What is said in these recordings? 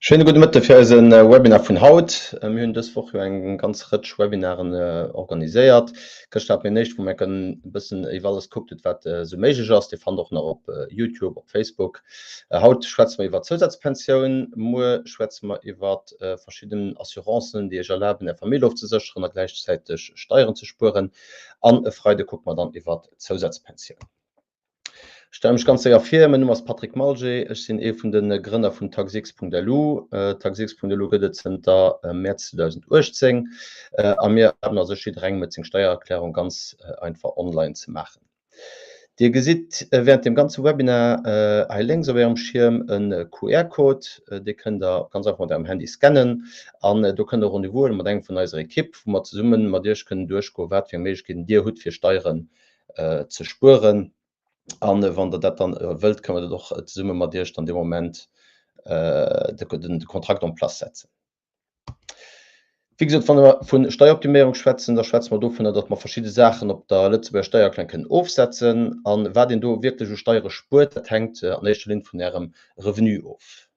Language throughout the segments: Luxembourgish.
Schéine gudde Mëtte fir eise Webinar vun haut. Mir hunn dës Woch jo eng ganz Rëtsch Webinaren organiséiert. Gëschter hat mir en éischt, wou mir e bëssen iwwer alles gekuckt hutt, wat esou méiglech ass. Dir fannt och nach op Youtube, op Facebook. Haut schwätze mer iwwer d'Zousazpensioun. Muer schwätze mer iwwer verschidden Assurancen, déi Iech erlaben, Är Famill ofzesécheren a gläichzäiteg Steieren ze spueren. An e Freide kucke mer dann iwwer d'Zousazpensioun. Ech stelle mech ganz séier vir, Mäin Numm ass Patrick Malget, ech sinn ee vun de Grënner vun Taxx.lu. Taxx.lu gëtt et zënter Mäerz 2018 a mir erlaben a sech jidderengem et seng Steiererklärung ganz einfach online ze maachen. Dir gesitt wärend dem ganze Webinar hei lénks op Ärem Schierm e QR-Code, dee kënnt der ganz einfach mat Ärem Handy scannen an do kënnt der e Rendez-vous huele mat engem vun eiser Ekipp, wou mer zesumme mat Iech kënnen duerchgoen, wat fir eng Méiglechkeeten Dir hutt fir Steieren ze spueren. An wann Der dat dann wëllt, kënne mer dat och zesumme mat Iech dann dee Moment de Kontrakt en place setzen. Wéi gesot, wa mer vu Steieroptiméierung schwätzen, da schwätze mer dovunner, datt mer verschidde Saachen op der Lëtzebuerger Steiererklärung kënnen ofsetzen. A wat een do wierklech u Steiere spuert, dat hänkt an éischter Linn vun Ärem Revenu of.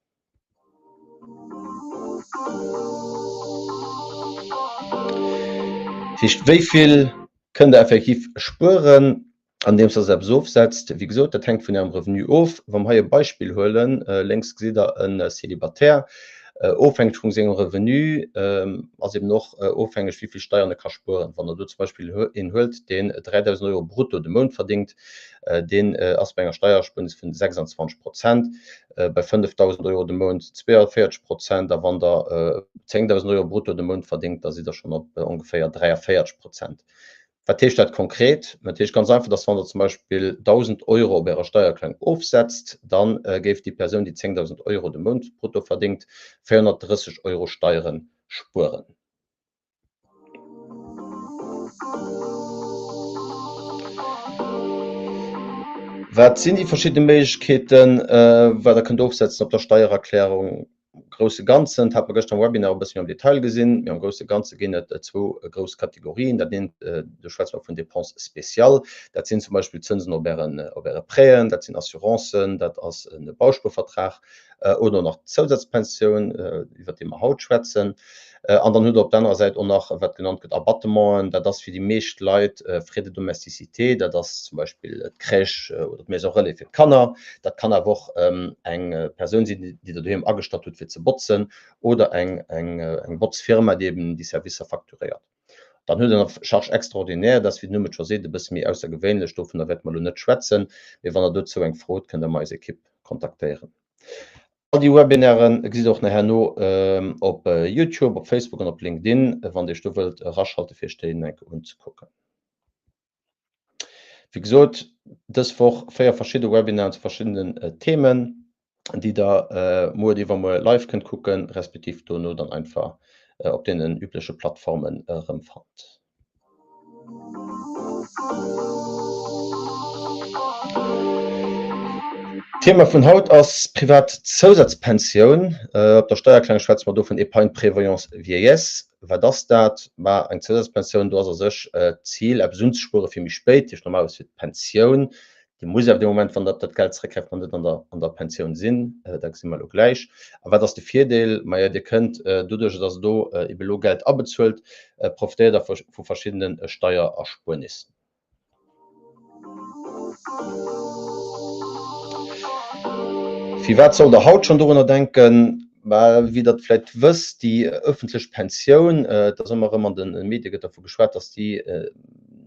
Dat heescht, wéi vill kënnt Der effektiv spueren, andeems Der se eppes ofsetzt? Wéi gesot, dat hänkt vun Ärem Revenu of. Wa mer hei e Beispill huelen, lénks gesitt Der e Célibataire, ofhängeg vu sengem Revenu ass eben och ofhängeg, wéi vill Steieren e ka spueren. Wann Der do zum Beispill een huelt, deen 3.000 Euro brutto de Mount verdéngt, deen ass bei enger Steiererspuernis vun 26 Prozent. bei 5.000 Euro de Mount 42 Prozent a wann Der 10.000 Euro brutto de Mount verdéngt, da sidd Der schonn op ongeféier 43 Prozent. Wat heescht dat konkret? Dat heescht ganz einfach, dass wann Der zum Beispill 1.000 Euro op Ärer Steiererklärung ofsetzt, da géif déi Persoun, déi 10.000 Euro de Mount brutto verdéngt, 430 Euro Steiere spueren. Wat sinn déi verschidde Méiglechkeeten, wat Der kënnt ofsetzen op der Steiererklärung? Am grousse Ganzen, dat hat mer gëschter am Webinar e bësse méi am Detail gesinn, mee am grousse Ganze ginn et zwou grouss Kategorien. Dat eent, do schwätze mer vun Dépenses spéciales, dat sinn zum Beispill Zënsen op Ären, op Äre Prêten, dat sinn Assurancen, dat ass e Bauspuervertrag oder nach d'Zousazpensioun, iwwert déi mer haut schwätzen. An dann hutt Der op der anerer Säit och nach, wat genannt gëtt, Abattementen. Dat ass fir déi meescht Leit Frais de domesticité. Dat ass zum Beispill d'Crèche oder d'Maison relais fir d'Kanner. Dat kann awer och eng Persoun sinn, déi Der doheem agestallt hutt, fir ze botzen, oder eng Botzfirma, déi eben déi Servicer facturéiert. Dann hutt Der nach Charges extraordinaires, dat ass, wéi den Numm et scho seet, e bësse méi aussergewéinlech. Dovunner wäerte mer elo net schwätzen, mee wann Der dozou eng Fro hutt, kënnt Der mer eis Ekipp kontaktéieren. All déi Webinairen gesitt der och nach herno op Youtube, op Facebook an op LinkedIn, wann Dir Iech do wëllt eraschalte fir Iech déi eng Kéier unzekucken. Wéi gesot, dës Woch 4 verschidde Webinaren zu verschiddenen Themen, déi Der muer oder iwwermuer live kënnt kucken, respektiv dono dann einfach op deenen übleche Plattformen erëmfannt. D'Thema vun haut ass privat Zousazpensioun. Op der Steiererklärung schwätze mer do vun Épargne prévoyance vieillesse. Wat ass dat? Ma eng Zousazpensioun, do ass a sech d'Zil, eppes unzespuere fir méi spéit, dat heescht normalerweis fir d'Pensioun. Dir musst awer dee Moment, wann Der op dat Geld zeréckgräift, nach net an der, an der Pensioun sinn. Dat gesi mer elo gläich. A wat ass de Virdeel? Maja, Dir kënnt doduerch, dass Der do ebe elo Geld abezuelt, profitéiert Der vu verschiddene Steiererspuernissen. Firwat sollt Der haut schonn dorunner denken? Mä wéi Der vläicht wësst, déi ëffentlech Pensioun, et ass ëmmer erëm an de Medie gëtt dervu geschwat, dass déi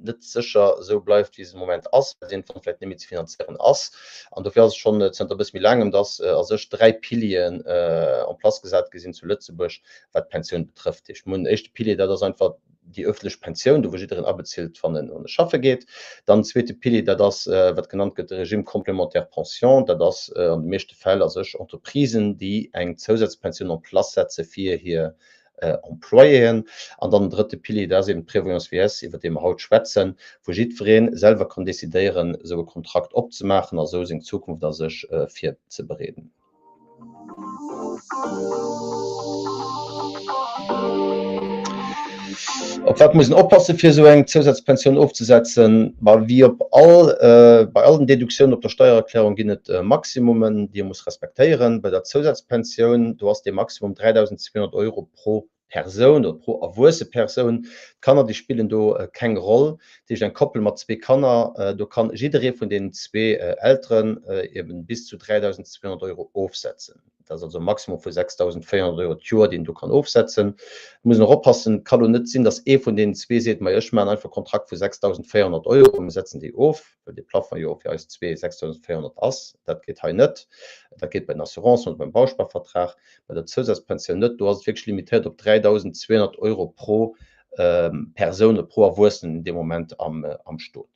net sécher esou bleift, wéi se de Moment ass, well se iergendwann vläicht net méi ze finanzéieren ass. An dofir ass et schonn zënter e bësse méi laangem, dass a sech 3 Pilieren en place gesat gi sinn zu Lëtzebuerg, wat d'Pensioun betrëfft. Ech hunn en éischte Pilier, dat ass einfach déi ëffentlech Pensioun, do wou jiddereen abezilt, wann en wann e schaffe geet. Dann den zweete Pilier, dat ass, wat genannt gëtt, de Régime complémentaire pension. Dat ass an de meeschte Fäll a sech Entreprisen, déi eng Zousazpensioun en place setze fir hir Employéen. An dann den drëtte Pilier, dat ass eben d'Prévoyance vieillesse, iwwert déi mer haut schwätzen, wou jiddweree selwer kann decidéieren, esou e Kontrakt opzemaachen a esou seng Zukunft a sech virzebereeden. Op wat muss een oppassen, fir esou eng Zousazpensioun ofzesetzen? Ma wéi op all, bei all den Deduktiounen op der Steiererklärung ginn et Maximummen, déi ee muss respektéieren. Bei der Zousazpensioun, do ass dee Maximum 3.200 Euro pro Persoun oder pro erwuesse Persoun. D'Kanner, déi spillen do keng Roll. Dat heescht, eng Koppel mat zwee Kanner, do kann jidderee vun deenen zwee Elteren eben bis zu 3.200 Euro ofsetzen. Dat ass also e Maximum vu 6.400 Euro d'Joer, deen een do kann ofsetzen. Et muss een och oppassen, et ka lo net sinn, datt ee vun deenen zwee seet, Majo, ech maachen einfach e Kontrakt vu 6.400 Euro, mir setzen déi of, well dee Plafond jo fir eis zwee 6.400 ass. Dat geet hei net. Dat geet bei den Assurancen oder beim Bausparvertrag, bei der Zousazpensioun net. Do ass et wierklech limitéiert op 3.200 Euro pro Persoun oder pro Erwuessenen in deem Moment am Stot.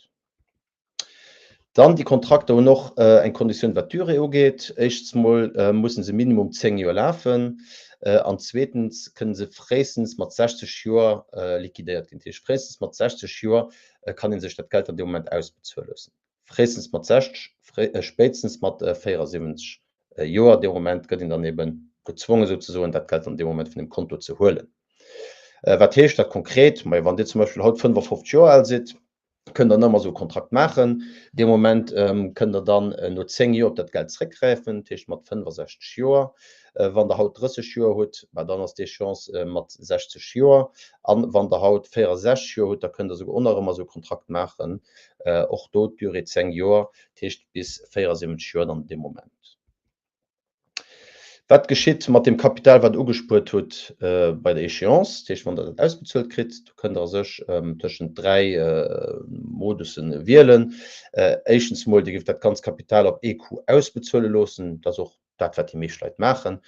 Dann, déi Kontrakter hunn och eng Konditioun, wat d'Durée ugeet. Éischtens mol musse se minimum 10 Joer lafen an zweetens kënne se fréistens mat 60 Joer liquidéiert ginn. Dat heescht, fréistens mat 60 Joer kann ee sech dat Geld an deem Moment ausbezuele loossen. Fréistens mat 60, spéitstens mat 74 Joer. Dee Moment gëtt een dann ebe gezwongen souzesoen, dat Geld an deem Moment vun dem Konto ze huelen. Wat heescht dat konkret? Majo, wann Dir zum Beispill haut 55 Joer al sidd, kënnt der nëmmer esou e Kontrakt maachen. Dee Moment kënnt der dann no 10 Joer op dat Geld zréckgräifen, dat heescht mat 65 Joer. Wann der haut 30 Joer hutt, bah dann ass d'Échéance mat 60 Joer. An wann der haut 64 Joer hutt, da kënnt der esouguer och nach ëmmer esou e Kontrakt maachen, och do d'Durée 10 Joer, dat heescht bis 74 Joer dann dee Moment. Wat geschitt mat deem Kapital, wat Der ugespuert hutt bei der Échéance? Dat heescht, wann Der dat ausbezuelt kritt, do kënnt Der a sech tëschent 3 Modusse wielen. Éischtens emol, Dir géift dat ganzt Kapital op ee Coup ausbezuele loossen. Dat ass och dat, wat déi meescht Leit maachen.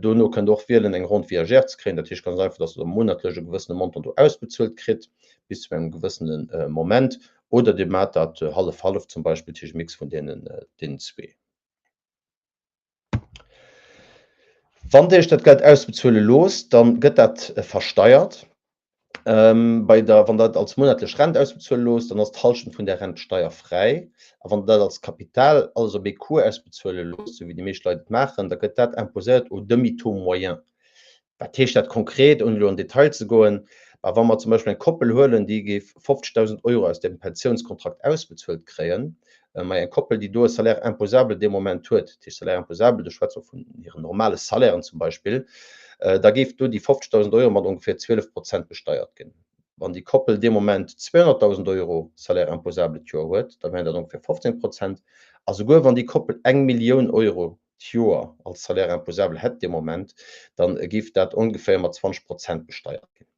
Dono kënnt Der och wielen, eng Rente viagère ze kréien. Dat heescht ganz einfach, dass Der monatlech e gewëssene Montant do ausbezuelt kritt bis zu engem gewëssene Moment. Oder Dir maacht dat hallef-hallef zum Beispill, dat heescht e Mix vun deenen zwee. Wann Dir Iech dat Geld ausbezuele loosst, da gëtt dat versteiert. Bei der, wann Der dat als monatlech Rent ausbezuele loosst, dann ass d'Hallschent vun där Rent steierfräi. A wann Der dat als Kapital alles op ee Coup ausbezuele loosst, esou wéi déi meescht Leit et maachen, da gëtt dat imposéiert au demi-taux moyen. Wat heescht dat konkret, ouni elo an Detail ze goen? Bah, wa mer zum Beispill eng Koppel huelen, déi géif 50.000 Euro aus dem Pensiounskontrakt ausbezuelt kréien, ma eng Koppel, déi do e Salaire imposable dee Moment huet, dat heescht Salaire imposable, do schwätze mer vun hiren normale Salairen zum Beispill, da géif do déi 50.000 Euro mat ongeféier 12 Prozent besteiert ginn. Wann déi Koppel dee Moment 200.000 Euro Salaire imposable d'Joer huet, da wären dat ongeféier 15 Prozent. A souguer wann déi Koppel eng Millioun Euro d'Joer als Salaire imposable hätt dee Moment, da géif dat ongeféier mat 20 Prozent besteiert ginn.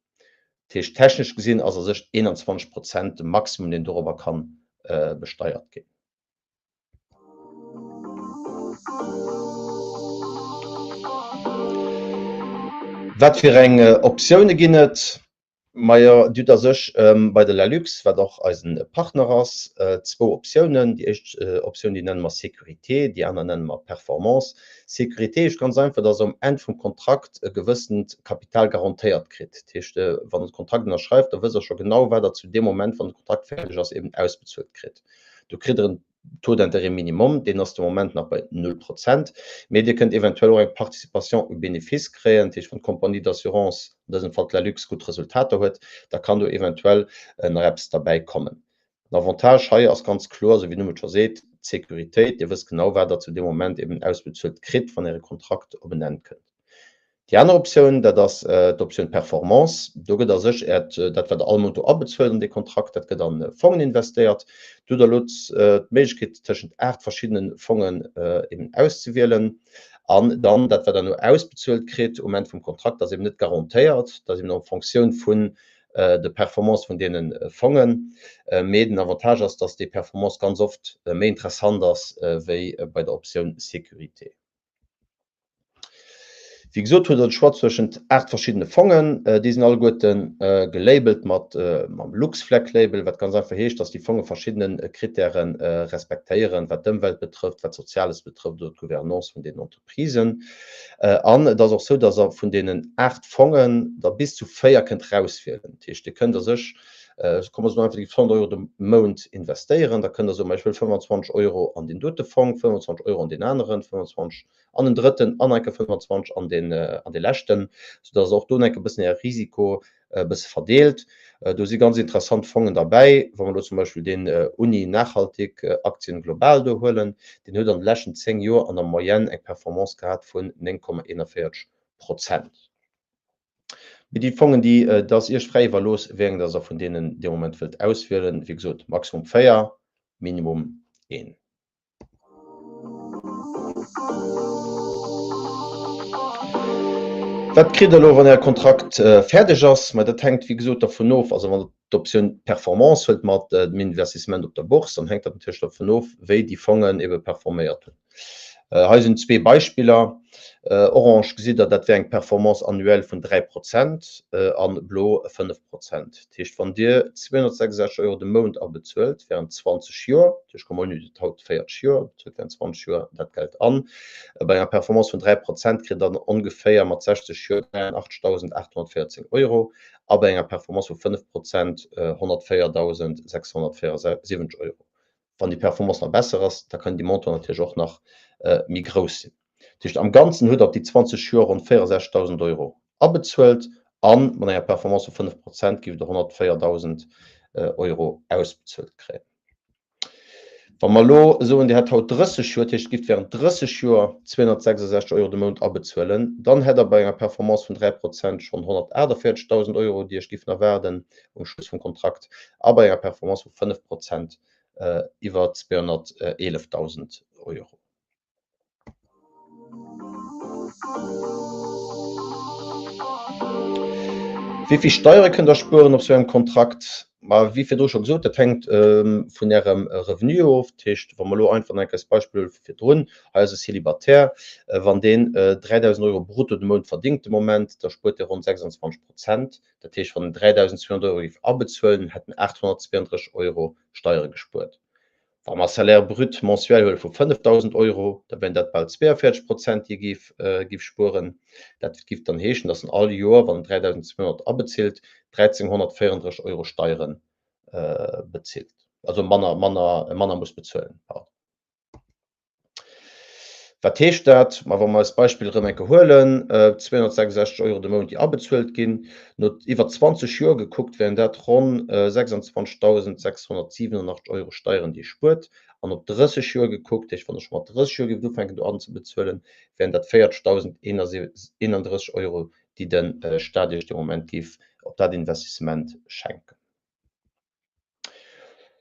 Dat heescht, technesch gesinn ass a sech 21 Prozent de Maximum, deen dorobber ka besteiert ginn. Wat fir eng Optioune ginn et? Majo, Dir hutt a sech bei der Lalux, wat och eisen Partner ass, zwou Optiounen. Déi éischt Optioun, déi nenne mer Sécurité, déi aner nenne mer Performance. Sécurité heescht ganz einfach, dass Der um Enn vum Kontrakt e gewëssent Kapital garantéiert kritt. Dat heescht, wann Der de Kontrakt ënnerschreift, da wësst Der scho genau, wat Der zu deem Moment, wann de Kontrakt fäerdeg ass, eben ausbezuelt kritt. Do kritt Der en Taux d'intérêt minimum, deen ass de Moment nach bei null Prozent, mee Dir kënnt eventuell och eng Participation au bénéfice kréien, dat heescht wann d'Compagnie d'assurance, an dësem Fall d'Lalux, gutt Resultater huet, da kann do eventuell nach eppes derbäi kommen. Den Avantage hei ass ganz kloer, esou wéi den Numm et scho seet, d'Sécuritéit, Dir wësst genau wat Der zu deem Moment eben ausbezuelt kritt, wann Äre Kontrakt op en Enn kënnt. Déi aner Optioun, dat ass d'Optioun Performance. Do gëtt a sech Äert, dat wat Der all Mount do abezuelt an dee Kontrakt, dat gëtt a Fongen investéiert. Do hutt Der elo d'Méiglechkeet tëschent 8 verschiddene Fongen eben auszewielen. An dann dat wat Der elo ausbezuelt kritt um Enn vum Kontrakt, ass eben net garantéiert, dat ass eben en Fonctioun vun de Performance vun deene Fongen. Mee den Avantage ass, dass déi Performance ganz oft méi interessant ass wéi bei der Optioun Sécurité. Wéi gesot huet der de Choix zwëschent 8 verschiddene Fongen. Déi sinn alleguerte gelabelt mat mam Luxflag-Label, wat ganz einfach heescht, dass déi Fonge verschiddene Krittäre respektéieren, wat d'Ëmwelt betrëfft, wat Soziales betrëfft oder d'Gouvernance vun den Entreprisen. An et ass och sou, dass der vun deenen 8 Fongen der bis zu 4 kënnt rauswielen. Dat heescht, Dir kënnt a sech. Komm mer soen einfach, Dir gift 100 Euro de Mount investéieren, da kënnt Der soen, ma ech wëll 25 Euro an deen dote Fong, 25 Euro an deen aneren, 25 an en drëtten an enke 25 an deen, an dee leschten, soudass Der och do enke bëssen Äre Risiko e bësse verdeelt. Do si ganz interessant Fongen derbäi. Wa mer elo zum Beispill deen Uni Nachhaltig Aktien Global do huelen, deen huet an de leschten 10 Joer an der Moyenne eng Performance gehat vun 9,41 Prozent. Mee déi Fongen, déi, dat ass Iech fräi iwwerlooss, wéi eng dass Der vun deenen dee Moment wëllt auswielen. Wéi gesot, Maximum 4, Minimum een. Wat kritt Der elo, wann Äre Kontrakt fäerdeg ass? Ma dat hänkt, wéi gesot, dervun of, also wann Der d'Optioun Performance huelt mat dem Investissement op der Bourse, dann hänkt dat natierlech dervun of, wéi déi Fongen ebe performéiert hunn. Hei sinn zwee Beispiller. Orange gesitt Der, dat wär eng Performance annuelle vun 3 Prozent a blo 5 Prozent. Dat heescht, wann Dir 266 Euro de Mount abezuelt während 20 Joer, dat heescht, komm mir hunn et haut 40 Joer, bezuelt während 20 Joer dat Geld an, bei enger Performance vun 3 Prozent kritt Der dann ongeféier mat 60 Joer 83.814 Euro a bei enger Performance vu 5 Prozent 104.674 Euro. Wann déi Performance nach besser ass, da kënnen déi Montanten natierlech och nach méi grouss sinn. Dat heescht, am Ganzen hutt Der op déi 20 Joer ronn 64.000 Euro abezuelt a mat enger Performance vu 5 Prozent géift Der 104.000 Euro ausbezuelt kréien. Wa mer elo soen, Dir hätt haut 30 Joer, dat heescht, Dir gift während 30 Joer 266 Euro de Mount abezuelen, dann hätt Der bei enger Performance vun 3 Prozent schonn 148.000 Euro, déi Iech giffen erwaarden um Schluss vum Kontrakt, a bei enger Performance vu 5 Prozent iwwer 211.000 Euro. Wéi vill Steiere kënnt Der spueren op sou engem Kontrakt? Ma wéi virdru scho gesot, dat hänkt vun Ärem Revenu of. Dat heescht, wa mer elo einfach nach eng Kéier d'Beispill huele vu virdrun, hei ass e Célibataire, wann deen 3.000 Euro brutto de Mount verdingt de Moment, da spuert e ronn 26 Prozent. Dat heescht, wann en 3.200 Euro géif abezuelen, hätt en 832 Euro Steiere gespuert. Wa mer Salaire brut mensuel huele vu 5.000 Euro, da wären dat bal 42 Prozent, déi e géif, géif spueren. Dat géif dann heeschen, datt en all Joer, wann en 3.200 abezilt, 1.334 Euro Steiere bezilt, also manner, manner, manner muss bezuelen, pardon. Wat heescht dat? Ma wa mer eist Beispill erëm eng Kéier huelen, 266 Euro de Mount, déi abezuelt ginn, no iwwer 20 Joer gekuckt, wären dat ronn 26.687 Euro Steieren, déi ee spuert. An op 30 Joer gekuckt, dat heescht, wann Der scho mat 30 Joer géift ufänken do anzebezuelen, wären dat 40.031 Euro, déi de Staat Iech dee Moment géif op dat Investissement schenken.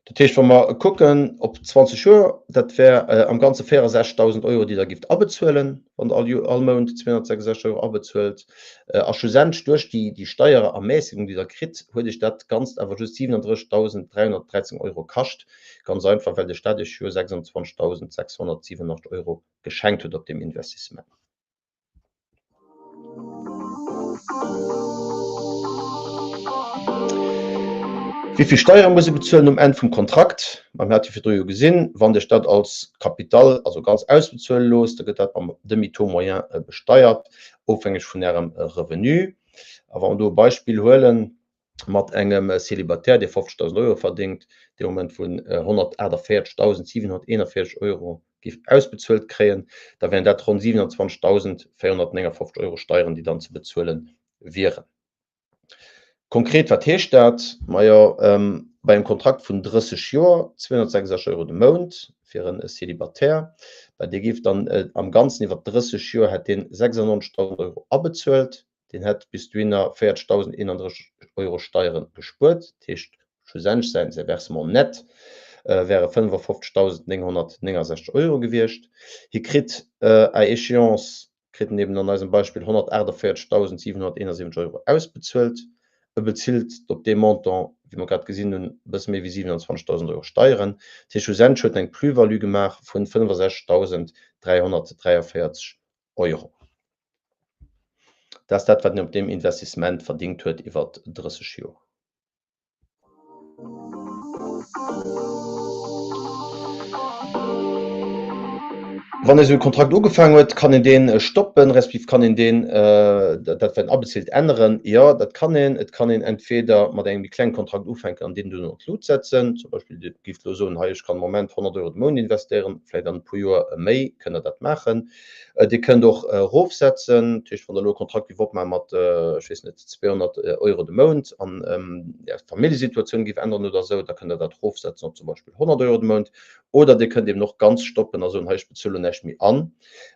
Dat heescht, wa mer kucken op 20 Joer, dat wär am Ganze 64.000 Euro, déi Der gift abezuelen, wann Der all Joer, all Mount 266 Euro abezuelt. A schlussendlech duerch déi, déi Steierermäßigung, déi Der kritt, huet Iech dat Ganzt awer just 37.313 Euro kascht. Ganz einfach, well de Staat Iech jo 26.687 Euro geschenkt huet op deem Investissement. Wéi vill Steiere muss ee bezuelen um Enn vum Kontrakt? Ma mir hate virdru jo gesinn, wann Dir dat als Capital, also ganz ausbezuele loosst, da gëtt dat mam Demi-taux moyen besteiert, ofhängeg vun Ärem Revenu. A wa mer do e Beispill huelen, mat engem Célibataire, dee 50.000 Euro verdéngt, dee Moment wou en 148.741 Euro géif ausbezuelt kréien, da wären dat ronn 27.459 Euro Steieren, déi dann ze bezuele wieren. Konkret, wat heescht dat? Majo, bei engem Kontrakt vun 30 Joer, 266 Euro de Mount fir e Célibataire, bei dee géif dann am Ganzen iwwer 30 Joer hätt deen 96.000 Euro abezuelt. Deen hätt bis dohinner 40.031 Euro Steiere gespuert, dat heescht schlussendlech säin säi Versement net wäre 55.969 Euro gewiescht. Hie kritt à échéance kritt en eben an eisem Beispill 148.771 Euro ausbezuelt. E bezilt op dee Montant, wéi mer grad gesinn hunn, e bësse méi wéi 27.000 Euro Steieren. Dat heescht schlussendlech huet en eng Plus-value gemaach vu 65.343 Euro. Dat ass dat, wat een op deem Investissement verdingt huet iwwer 30 Joer. Wann ee sou e Kontrakt ugefaangen huet, kann een dee stoppen, respektiv kann een deen, dat wat een abezilt, änneren? Jo, dat kann een. Et kann een entweder mat engem méi klenge Kontrakt ufänken an deen duerno an d'Lut setzen. Zum Beispill Dir gift elo soen, hei ech kann am Moment 100 Euro de Mount investéieren, vläicht an e puer Joer méi, kënnt Der dat maachen. Dir kënnt och erofsetzen, dat heescht wann Der elo e Kontrakt giff opmaache mat, ech weess net, 200 Euro de Mount an Är Familljesituatioun giff änneren oder esou, da kënnt Der dat erofsetzen op zum Beispill 100 Euro de Mount. Oder Dir kënnt eben och ganz stoppen a soen, hei ech bezuelen näischt méi an.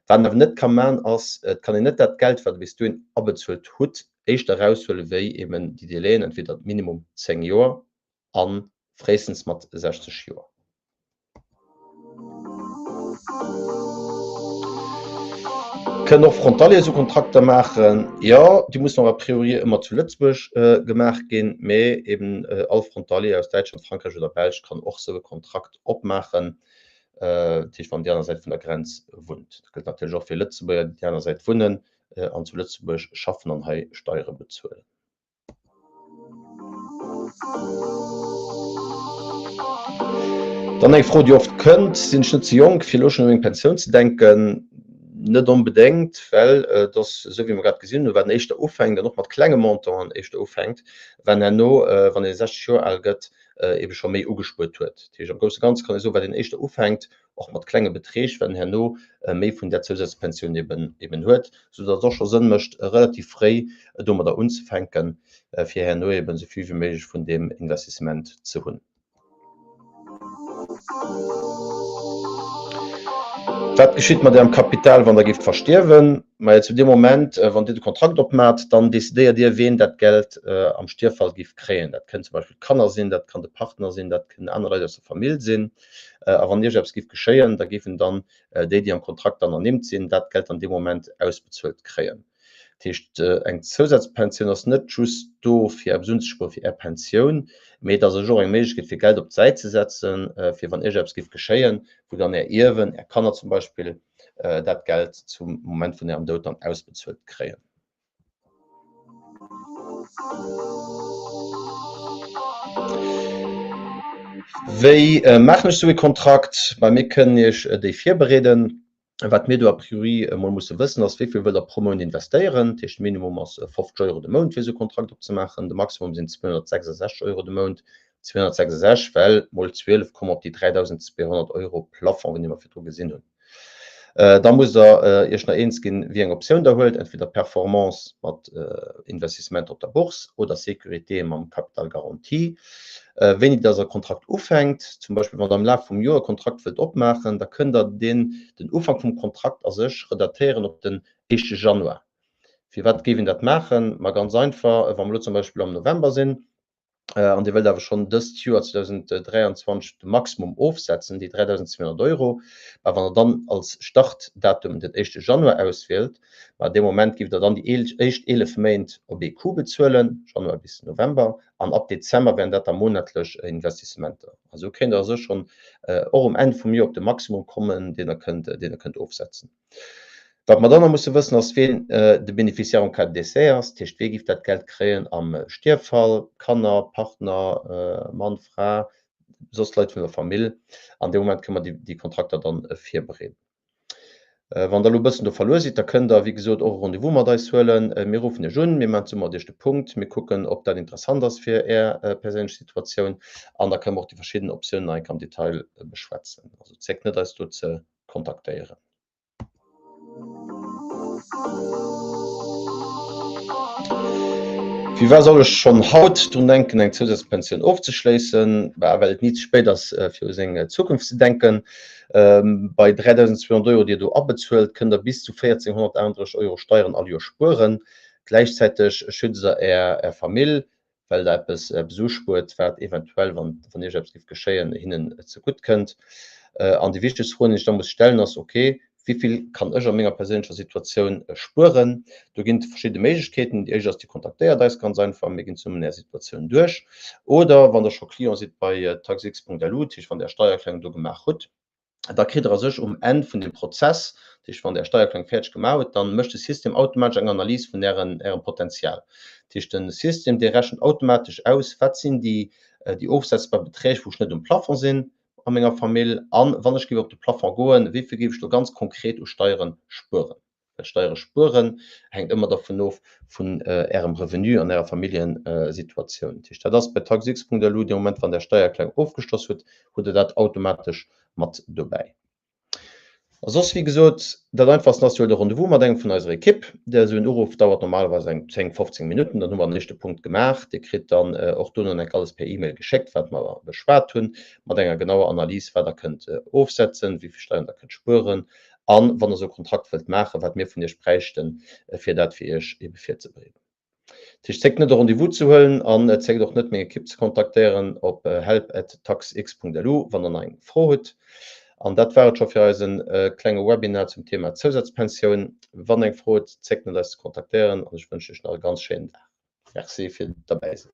Wat een awer net ka man ass, et kann een net dat Geld wat Der bis dohin abezuelt hutt, éischter eraushuele wéi eben déi Délaiën, entweder minimum 10 Joer a fréistens mat 60 Joer. Kënnen och Frontalier esou Kontrakter maachen? Jo, déi mussen och a priori ëmmer zu Lëtzebuerg gemaach ginn, mee eben all Frontalier aus Däitschland, Frankräich oder Belsch kann och esou e Kontrakt opmaachen, dat heescht wann déi aner Säit vun der Grenz wunnt. Dat gëllt natierlech och fir Lëtzebuerger, déi déi aner Säit wunnen an zu Lëtzebuerg schaffen an hei Steiere bezuelen. Dann eng Fro, déi oft kënnt, Sinn ech net ze jonk, fir elo schonn u meng Pensioun ze denken? Net onbedéngt, well et ass esou, wéi mer grad gesinn hunn, wat een éischter ufänkt an och mat klenge Montanten éischter ufänkt, wat herno, wann ee 60 Joer al gëtt, eebe scho méi ugespuert huet. Dat heescht, am grousse Ganze kann ee soen, wat een éischter ufänkt, och mat klenge Beträg, well en herno méi vun där Zousatzpensioun eben, eben huet, soudatt et och scho Sënn mécht, relativ fréi domadder unzefänken, fir herno eben esou vill wéi méiglech vun deem Investissement ze hunn. Wat geschitt mat Ärem Kapital, wann Der géift verstierwen? Majo, zu deem Moment, wann Dir de Kontrakt opmaacht, dann decidéiert Dir, ween dat Geld am Stierffall géif kréien. Dat kënnen zum Beispill d'Kanner sinn, dat kann de Partner sinn, dat kënnen aner Leit aus der Famill sinn. A wann Iech eppes géif geschéien, da géifen dann déi, déi am Kontrakt dann ernimmt sinn, dat Geld an deem Moment ausbezuelt kréien. Dat heescht, eng Zousazpensioun ass net just do, fir eppes unzespueren fir Är Pensioun, mee et ass och eng Méiglechkeet, fir Geld op d'Säit ze setzen, fir wann Iech eppes géif geschéien, wou dann Är Ierwen, Är Kanner zum Beispill, dat Geld zum Moment vun Ärem Doud dann ausbezuelt kréien. Wéi maachen ech esou ee Kontrakt? Bei mir kënnen Iech déi virbereeden. Wat mir do a priori emol musse wëssen ass, wéi vill wëllt Der pro Mount investéieren? Dat heescht, de Minimum ass 50 Euro de Mount fir esou e Kontrakt opzemaachen, de Maximum sinn 266 Euro de Mount. 266, well mol 12 komme op déi 3.200 Euro Plafond, dee mer virdru gesinn hunn. Da musst Der Iech nach eens ginn, wéi eng Optioun Der huelt, entweder Performance mat Investissementer op der Bourse oder Sécurité mam Capital garanti. Wéini dass e Kontrakt ufänkt, zum Beispill wann Der am Laf vum Joer e Kontrakt wëllt opmaachen, da kënnt Der deen, den Ufank vum Kontrakt a sech redatéieren op den éischte Januar. Firwat géif een dat maachen? Ma ganz einfach, wa mer elo zum Beispill am November sinn, an Dir wëllt awer schonn dëst Joer 2023 de Maximum ofsetzen, déi 3.200 Euro, mä wann Der dann als Startdatum den éischte Januar auswielt, ma dee Moment giff Der dann déi éischt 11 Méint op ee Coup bezuelen, Januar bis November, an ab Dezember wären dat da monatlech Investissementer. A sou kéint Der a sech schonn och um Enn vum Joer op de Maximum kommen, deen Der kënnt, deen Der kënnt ofsetzen. Wat mer dann nach musse wëssen, ass, ween de Bénéficiaire en cas de décès ass. Dat heescht, wee giff dat Geld kréien am Stierffall, Kanner, Partner, Mann, Fra, soss Leit vun der Famill. An deem Moment kënne mer déi Kontrakter dann virbereeden. Wann Der elo e bëssen do verluer sidd, da kënnt Der, wéi gesot, och e Rendez-vous mat eis huelen. Mir ruffen Iech un, mir maachen zesumme mat Iech de Punkt, mir kucken, ob dat interessant ass fir Är perséinlech Situatioun an da kënne mer och déi verschidden Optiounen nach eng Kéier am Detail beschwätzen. Also zéckt net, eis do ze kontaktéieren. Firwat soll ech schonn haut drun denken, eng Zousatzpensioun ofzeschléissen? Bah, well et ni ze spéit ass, fir u seng Zukunft ze denken. Bei 3.200 Euro, déi Dir do abezuelt, kënnt Der bis zu 1.438 Euro Steieren all Joer spueren. Gläichzäiteg schützt Der Är Famill, well Der eppes uspuert, wat eventuell, wann Iech eppes géif geschéien, hinnen zegutt kënnt. An déi wichtegst Fro, déi ech da muss stellen, ass, Ok, wéi vill kann ech a menger perséinlecher Situatioun spueren? Do ginn et verschidde Méiglechkeeten. Déi éischt ass, Dir kontaktéiert eis ganz einfach, mir ginn zesummen Är Situatioun duerch. Oder wann Der scho Client sidd bei taxx.lu, dat heescht, wann Der Är Steiererklärung do gemaach hutt, da kritt Der a sech um Enn vun dem Prozess, dat heescht wann Der Är Steiererklärung fäerdeg gemaach hutt, dann mécht de System automatesch eng Analys vun Ären, Ärem Potenzial. Dat heescht de System dee rechent automatesch aus, wat sinn déi, déi ofsetzbar Beträg wou ech net um Plafond sinn. a menger Famill an wann ech géif op de Plafond goen, wéi vill géif ech do ganz konkret u Steiere spueren? Well Steiere spueren hänkt ëmmer dervun of vun Ärem Revenu an Ärer Familljesituatioun. Dat heescht, dat ass bei taxx.lu dee Moment, wann Der Steiererklärung ofgeschloss hutt, hutt Der dat automatesch mat dobäi. A soss, wéi gesot, dat Einfachsten ass, Dir huelt e Rendez-vous mat engem vun eiser Ekipp. Der esou en Uruff dauert normalerweis eng 10, 15 Minutten. Dann hu mer den éischte Punkt gemaach. Dir kritt dann och dono enk alles per E-Mail geschéckt, wat mer beschwat hunn, mat enger genauer Analys, wat Der kënnt ofsetzen, wéi vill Steieren Der kënnt spueren a wann Der esou e Kontrakt wëllt maachen, wat mir vun Iech bräichten, fir dat fir Iech ebe virzebereeden. Dat heescht, zéckt net e Rendez-vous ze huelen an zéckt och net meng Ekipp ze kontaktéieren op help@taxx.lu wann der nach eng Fro hutt. An dat war et scho fir eise klenge Webinar zum Thema Zousazpensioun. Wann der eng Fro hutt, zéckt net eis ze kontaktéieren an ech wënschen iech nach e ganz schéinen Dag. Merci fir derbäi sinn.